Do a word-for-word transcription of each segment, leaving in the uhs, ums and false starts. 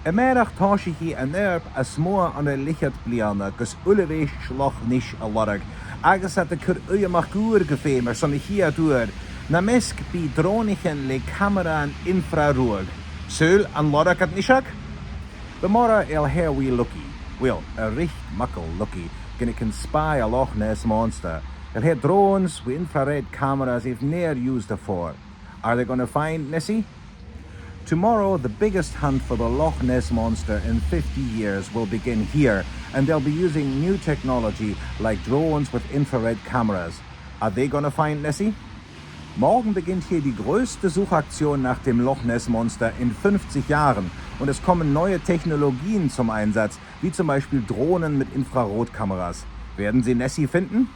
Amàireach tòisichidh an oidhirp as motha ann an leth-cheud bliadhna gus uilebheist Loch Nis a lorg, agus iad a' cur uidheam gu feum airson a' chiad uair, nam measg bidh drònaichean le camaraidhean infra-ruadh. Saoil an lorg iad a-nis? Tomorrow I'll hae a wee lookie. Well, a real muckle lookie, gin a' can spy a' Loch Ness Monster. I'll hae drones with infrared cameras I've ne'er used afore. Are they gonna find Nessie? Tomorrow, the biggest hunt for the Loch Ness Monster in fifty years will begin here, and they'll be using new technology like drones with infrared cameras. Are they gonna find Nessie? Morgen beginnt hier die größte Suchaktion nach dem Loch Ness Monster in fünfzig Jahren und es kommen neue Technologien zum Einsatz, wie zum Beispiel Drohnen mit Infrarotkameras. Werden sie Nessie finden?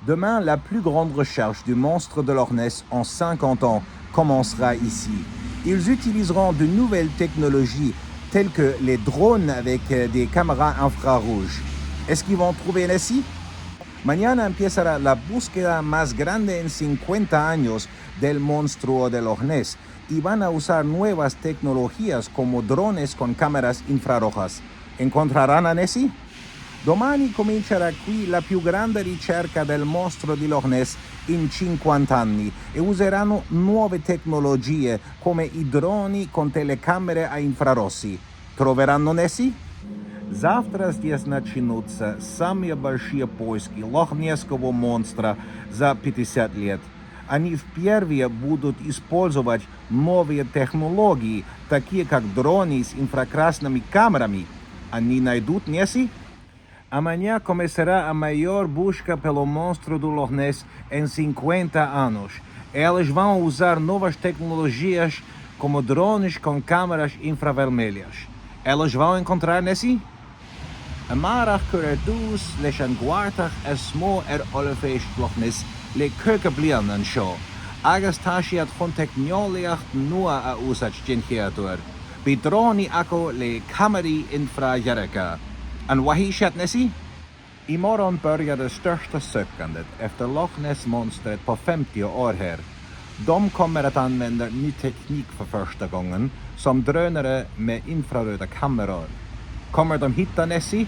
Demain, la plus grande recherche du monstre de Loch Ness en cinquante ans commencera ici. Ils utiliseront de nouvelles technologies telles que les drones avec, euh, des caméras infrarouges. Est-ce qu'ils vont trouver Nessie? Mañana empiezará la búsqueda más grande en cincuenta años del monstruo de Loch Ness y van a usar nuevas tecnologías como drones con cámaras infrarrojas. ¿Encontrarán a Nessie? Domani comincerà qui la più grande ricerca del mostro di Loch Ness in cinquanta anni e useranno nuove tecnologie come i droni con telecamere a infrarossi. Troveranno Nessie? Завтра здесь начнутся самые большие поиски лохнесского монстра за пятьдесят лет. Они впервые будут использовать новые технологии, такие как дроны с инфракрасными камерами. Они найдут Несси? Amanhã começará a maior busca pelo monstro do Loch Ness em cinquenta anos. Eles vão usar novas tecnologias, como drones com câmaras infravermelhas. Eles vão encontrar Nessie? Amàireach cuireadh dùs leis a' ghabhail as motha air oilbheist Loch Ness le caoga bliadhna an seo, agus tha iad a' cunntadh teicneòlaidheachd nua a ùsaid den chiad uair. Bidh drònaidhean aca le camaraidhean infradhearga. An fhaighnich iad Nessie? I morgon byrjar det största sökandet efter Loch Ness-monstret på femtio år her. De kommer att använda ny teknik för första gången, som drönare med infraröda kameror. Kommer de hitta Nessie?